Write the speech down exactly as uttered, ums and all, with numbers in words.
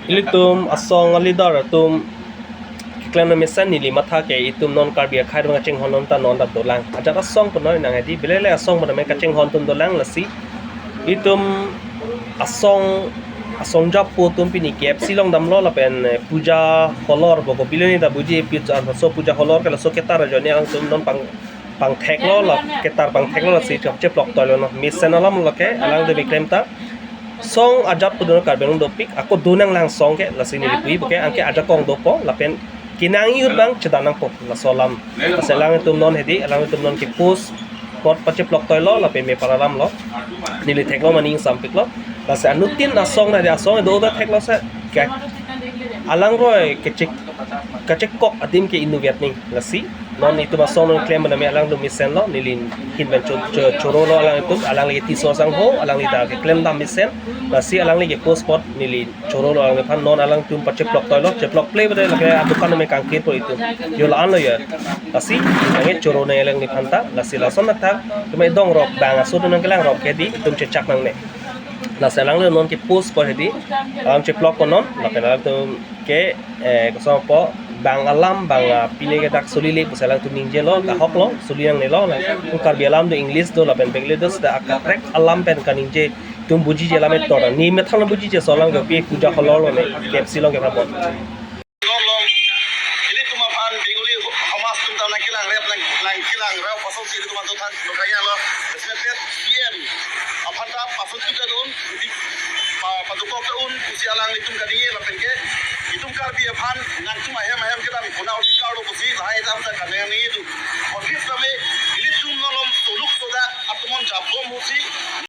Ilitum asong a-leader atum keklem mesen neli matha ke itum non Karbi akhai atum kachinghon atum ta non ta dolang. Ajat asong punoi nang hedi, belele asong punoi kachinghon atum dolang lasi. Itum asong, asong japo atum pini K F C along damlo lapen, eh, puja holor boko biloni ta buji pi so puja holor ke laso ketar ajoine alangtum non pang pangtheklo la ketar pangtheklo lasi chok cheplok toilo non. Mesen alam lo ke alangtum keklem ta. Song ajat pudun Karbi Anglong dopik, ako dunang lang song ke lasi neli pui bo ke anke ajakong dopo lapen kenang ihut bang chedanangpo laso alam. Lasi alangtum non hedi, alangtum non ke-post apot pacheplok toilo lapen me para alam lo. Neli theklo mani ingsampiklo. Lasi anuttin asong na di asong do do theklo se ke alangroi kechek kachekok adim ke inutvet ning lasi. Non itum asong non klem mana me alangtum mesenlo, neli ahin pen cho-, cho-, chorolo alangtum, alangli Tisso Sangho, alangli ta keklem dam mesen, lasi alangli ke-post apot neli chorolo alangliphan, non alangtum pacheplok toilo, cheplok ple bade lake adukan me kangkir po itum. Yo la-an lo yo. Lasi, nange choro nang alangliphan ta, lasi lason athak, tum dong rok, bang aso tum nangkelang rok ke di, itum chechak nangne. Lasi alangli non ke-post apot hedi, alang cheplokpo non, lapen alangtum ke, eh, koson po, bang alam, bang, ah, pine ke dak solile pusi alangtum ningjelo, kahoklo, soli nangnelo, la. Pu Karbi alam do English do, lapen Bengali do, seta akaprek alam pen kaningje, itum bujije alam etor, ne methang bujije so alam ke pi puja holor lo ne, K F C along ke prapon. Long long, ilitum aphan Bengali ho-, homas atum ta nangkelangrep, nang, nangkelangrep, pasal si ilitum atum than, lo kaya lo, respected C M aphan ta pasal tu ta dun, di, pa, padukok ta un, pusi alanglitum kaningje lapen ke, itum Karbi aphan, nangtum ahem ahem kedam, kona uti karo pusi, lahai dam ta kaningje tu.